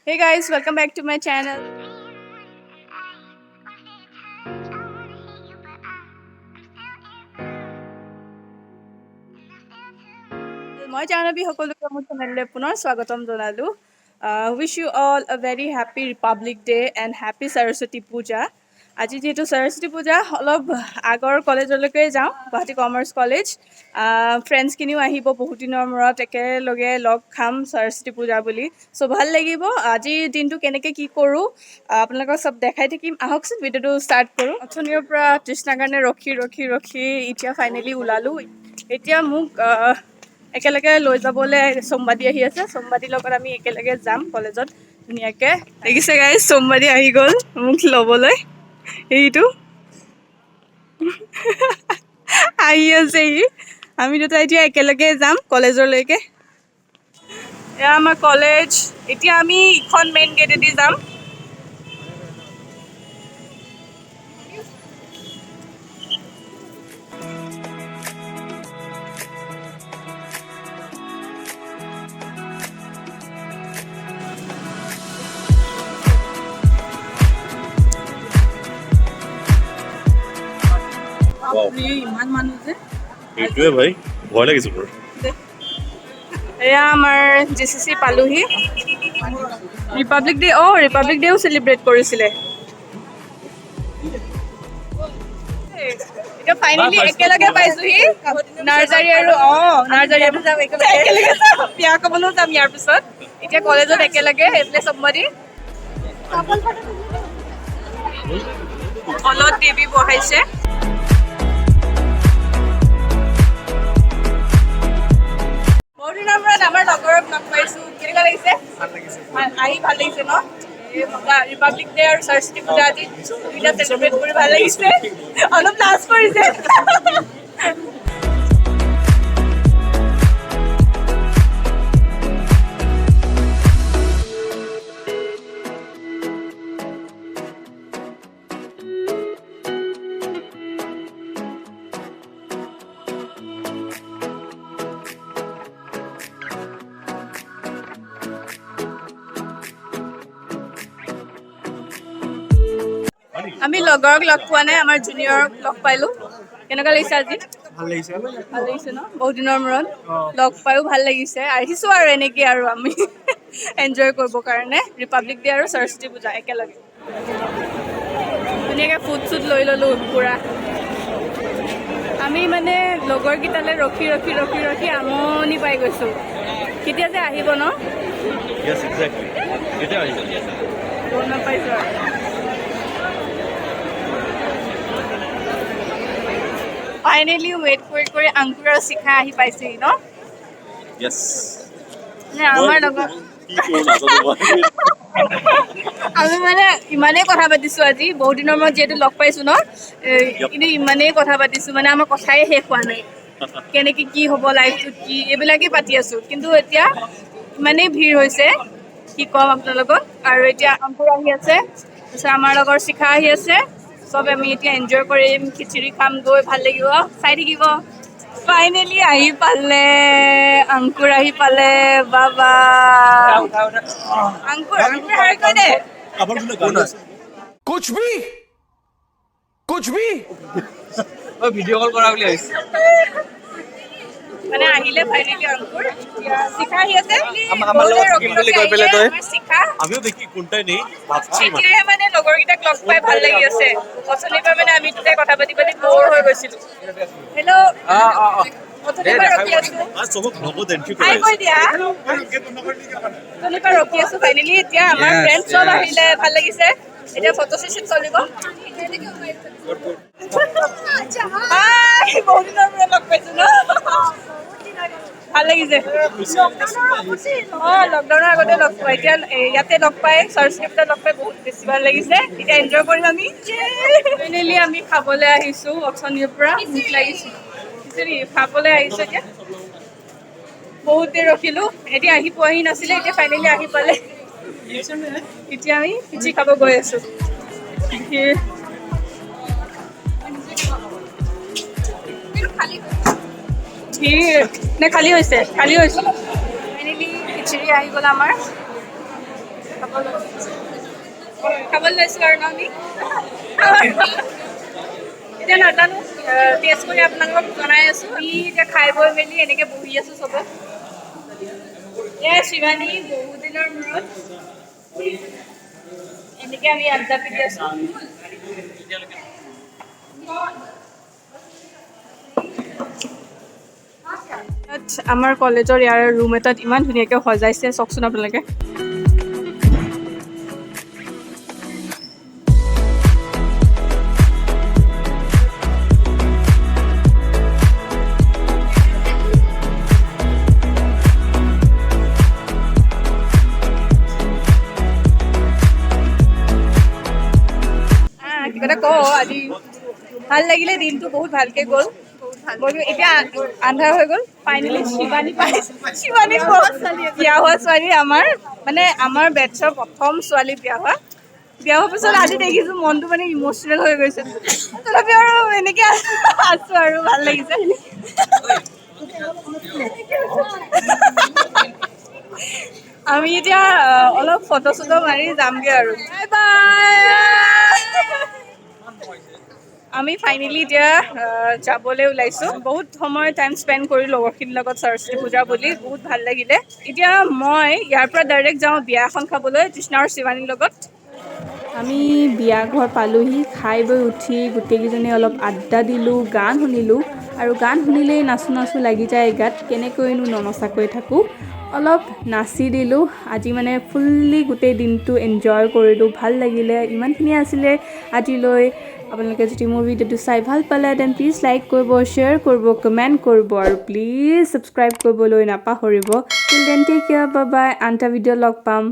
Hey guys, welcome back to my channel. মই জাহ্নৱী, সকলোকে মোৰ চেনেললৈ পুনৰ স্বাগতম জনালোঁ। Wish you all a very happy Republic Day and happy Saraswati Puja. আজি যিহেতু সৰস্বতী পূজা, অলপ আগৰ কলেজলৈকে যাওঁ, গুৱাহাটী কমাৰ্চ কলেজ। ফ্ৰেণ্ডছখিনিও আহিব, বহুত দিনৰ মূৰত একেলগে লগ খাম সৰস্বতী পূজা বুলি। চ' ভাল লাগিব। আজিৰ দিনটো কেনেকৈ কি কৰোঁ, আপোনালোকক চব দেখাই থাকিম। আহকচোন, ভিডিঅ'টো ষ্টাৰ্ট কৰোঁ। অথনিৰ পৰা তৃষ্ণাৰ কাৰণে ৰখি ৰখি ৰখি এতিয়া ফাইনেলি ওলালোঁ। এতিয়া মোক একেলগে লৈ যাবলৈ সোমবাদী আহি আছে। সোমবাদীৰ লগত আমি একেলগে যাম কলেজত ধুনীয়াকৈ। দেখিছে গাইজ, সোমবাদী আহি গ'ল মোক ল'বলৈ। এইটো আহি আছে সি। আমি দুটা এতিয়া একেলগে যাম কলেজলৈকে। এয়া আমাৰ কলেজ। এতিয়া আমি ইখন মেইন গেটেদি যাম। বাপৰে, ইমান মানুহ যে! সেইটোৱে ভাই, ভয় লাগিছে মোৰ। এয়া আমাৰ জিচিচি পালোহি। ৰিপাব্লিক ডে, অঁ, ৰিপাব্লিক ডেও চেলিব্ৰেট কৰিছিলে। এতিয়া ফাইনেলি একেলগে পাইছোহি নাৰ্জাৰী আৰু, অঁ, নাৰ্জাৰী আৰু যাম একেলগে, যাম বিয়া খাবলৈও যাম ইয়াৰ পিছত। এতিয়া কলেজত একেলগে। সেইফালে চবমাৰি হলত দেৱী বহাইছে। বহুত দিনৰ মূৰত আমাৰ লগৰক লগ পাইছো। কেনেকুৱা লাগিছে? আহি ভাল লাগিছে ন? এই মজা। ৰিপাব্লিক ডে আৰু সৰস্বতী পূজা আজি দুইটা চেলিব্ৰেট কৰি ভাল লাগিছে। অলপ লাজ কৰিছে। আমি লগৰক লগ পোৱা নাই, আমাৰ জুনিয়ৰক লগ পালো। কেনেকুৱা লাগিছে আজি? ভাল লাগিছে। ভাল লাগিছে ন? বহুত দিনৰ মূৰত লগ পায়ো ভাল লাগিছে। আহিছোঁ আৰু এনেকৈ আৰু আমি এনজয় কৰিবৰ কাৰণে ৰিপাব্লিক ডে আৰু সৰস্বতী পূজা একেলগে। ধুনীয়াকৈ ফুড চুড লৈ ল'লোঁ পূৰা। আমি মানে লগৰকেইটালৈ ৰখি ৰখি ৰখি ৰখি আমনি পাই গৈছোঁ। কেতিয়া যে আহিব ন? Yes, exactly. কেতিয়া আহিব? গম নাপাইছোঁ আৰু। ফাইনেলি ৱেইট কৰি কৰি আংকুৰ আৰু শিখা আহি পাইছেহি ন? য়েছ। মানে আমাৰ লগত কি কৰোঁ নাজানো মই। আমি মানে ইমানেই কথা পাতিছো আজি, বহুত দিনৰ মূৰত যিহেতু লগ পাইছো ন, কিন্তু ইমানেই কথা পাতিছো, মানে আমাৰ কথাই শেষ হোৱা নাই। কেনেকে কি হ'ব, লাইফটোত কি, এইবিলাকেই পাতি আছো। কিন্তু এতিয়া ইমানেই ভিৰ হৈছে, কি ক'ম আপোনালোকক। আৰু এতিয়া আংকুৰ আহি আছে, তাৰপিছত আমাৰ লগৰ শিখা আহি আছে। চব আমি এতিয়া এনজয় কৰিম, খিচিৰি খাম গৈ, ভাল লাগিব, চাই থাকিব। ফাইনেলি আহি পালে, আংকুৰ আহি পালে। বাবা আংকুৰ, আংকুৰ, হাই কৈ দে। আমাৰ যোনটো গাড়ী আছে। कुछ भी, कुछ भी। ভিডিঅ' কল কৰা বুলি ভাবিছো। মানে আহিলে ফাইনেলি আংকুৰ। এতিয়া শিখা আহি আছে। আমাৰ লগত ৰখি থাকিম বুলি ৰখি কৈ পেলাই আহিলে তই। আমাৰ শিখা। আমিও দেখি কোনটাই নেই ভাবছি মানে। এতিয়াহে মানে লগৰকেইটাক লগ পাই ভাল লাগি আছে। অথনিৰ পৰা মানে আমি দুটাই কথা পাতি পাতি বৰ হৈ গৈছিলো। হেল্ল'। অথনিৰ পৰা ৰখি আছো। আৰ চবক নগদ এন্ট্ৰি হাই কৰাই। কৈ দিয়া। অথনিৰ পৰা ৰখি আছো, ফাইনেলি এতিয়া আমাৰ ফ্ৰেণ্ড চব আহিলে, ভাল লাগিছে। এতিয়া ফটো চেশ্যন চলিব। হাই, বহুত দিনৰ মূৰত লগ পাইছো ন? ভাল লাগিছে। অঁ, লকডাউনৰ আগতে লগ পোৱা। এতিয়া ইয়াতে লগ পাই, সৰস্বতী পূজাত লগ পাই বহুত বেছি ভাল লাগিছে। এতিয়া এনজয় কৰিম আমি। ফাইনেলি আমি খাবলৈ আহিছোঁ। অথনিৰ পৰা ভোক লাগিছে, খিচিৰি খাবলৈ আহিছোঁ। এতিয়া বহুত দেৰি ৰখিলোঁ, এতিয়া আহি পোৱাহি নাছিলে, এতিয়া ফাইনেলি আহি পালে। এতিয়া আমি খিচিৰি খাব গৈ আছোঁ। ভিৰ ভিৰ নে খালী হৈছে? খালী হৈছে। ফাইনেলি খিচিৰি আহি গ'ল আমাৰ। খাবলৈ লৈছোঁ আৰু ন আমি এতিয়া নাজানো, টেষ্ট কৰি আপোনালোকক জনাই আছোঁ। আমি এতিয়া খাই বৈ মেলি এনেকৈ বহি আছোঁ চবে। এয়া শিৱানী, বহুত দিনৰ মূৰত এনেকৈ আমি আড্ডা পিটি আছোঁ। তাত আমাৰ কলেজৰ ইয়াৰ ৰুম এটাত ইমান ধুনীয়াকৈ সজাইছে, চাওকচোন আপোনালোকে। কিবা এটা কওঁ, আজি ভাল লাগিলে, দিনটো বহুত ভালকে গ'ল। এতিয়া আন্ধাৰ হৈ গ'ল। ফাইনেলি শিৱানী পাইছোঁ। শিৱানী বিয়া হোৱা ছোৱালী আমাৰ, মানে আমাৰ বেটছৰ প্ৰথম ছোৱালী বিয়া হোৱা। বিয়া হোৱাৰ পিছত আজি দেখিছোঁ, মনটো মানে ইম'চনেল হৈ গৈছে। তথাপি আৰু এনেকৈ আছোঁ আৰু ভাল লাগিছে। আমি এতিয়া অলপ ফটো চটো মাৰি যামগৈ আৰু। Bye bye. আমি ফাইনেলি এতিয়া যাবলৈ ওলাইছোঁ। বহুত সময় টাইম স্পেণ্ড কৰি লগৰখিনিৰ লগত সৰস্বতী পূজা বুলি বহুত ভাল লাগিলে। এতিয়া মই ইয়াৰ পৰা ডাইৰেক্ট যাওঁ বিয়া এখন খাবলৈ তৃষ্ণা আৰু শিৱানীৰ লগত। আমি বিয়া ঘৰ পালোহি। খাই বৈ উঠি গোটেইকেইজনে অলপ আড্ডা দিলোঁ, গান শুনিলোঁ আৰু গান শুনিলেই নাচো নাচো লাগি যায় গাত, কেনেকৈনো ননচাকৈ থাকোঁ। অলপ নাচি দিলোঁ। আজি মানে ফুল্লি গোটেই দিনটো এনজয় কৰিলোঁ, ভাল লাগিলে। ইমানখিনিয়ে আছিলে আজিলৈ। আপোনালোকে যদি মোৰ ভিডিঅ'টো চাই ভাল পালে, then please like কৰিব, শ্বেয়াৰ কৰিব, কমেণ্ট কৰিব আৰু প্লিজ ছাবস্ক্ৰাইব কৰিবলৈ নাপাহৰিব। Till then, take care, bye bye. আন এটা ভিডিঅ' লগ পাম।